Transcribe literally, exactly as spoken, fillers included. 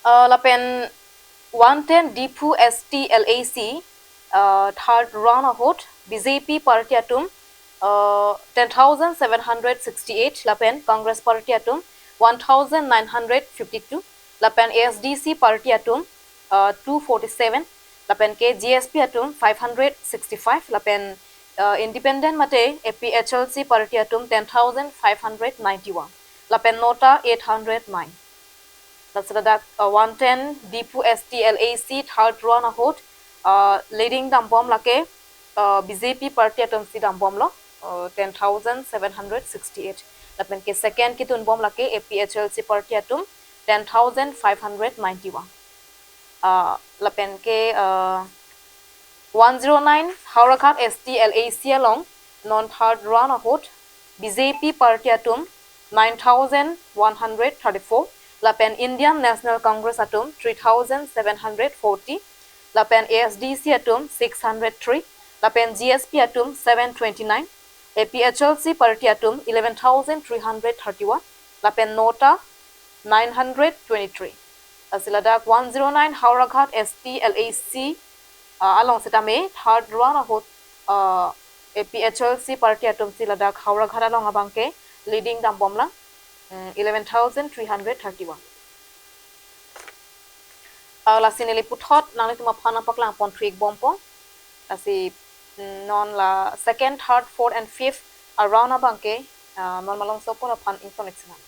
Uh, lapen one ten Diphu S T L A C, uh, third round ahut B J P party atum, uh, ten thousand seven hundred sixty-eight, lapen Congress party atum one thousand nine hundred fifty-two, lapen A S D C party atum, uh, two forty-seven, lapen ke G S P atum five hundred sixty-five, lapen, uh, independent mate A P H L C party atum ten thousand five hundred ninety-one, lapen NOTA eight hundred nine. Lasi ladak, uh, one ten Diphu S T L A C third round ahut, uh, leading dambom lake, uh, B J P party atum si dambomlo, uh, ten thousand seven hundred sixty-eight. Lapen ke second kedunbom lake A P H L C party atum ten thousand five hundred ninety-one. Uh, lapen ke, uh, one zero nine Howraghat S T L A C along non third round ahut B J P party atum nine thousand one hundred thirty-four, lapen Indian National Congress atum three thousand seven hundred forty, lapen A S D C atum six hundred three, lapen G S P atum seven twenty-nine, A P H L C party atum eleven thousand three hundred thirty-one, lapen NOTA nine hundred twenty-three. Lasi ladak one zero nine Howraghat S T L A C, uh, along setame third round ahut, uh, A P H L C party atum si ladak Howraghat along abangke leading dambomlang, mm, eleven thousand three hundred thirty-one. Uh, lasi neli puthot nanglitum aphan nangpaklang pon thu-ik bompo. Lasi, mm, non la second, third, fourth and fifth, uh, round abangke, uh, non malomso pon aphan ington-ik sinang.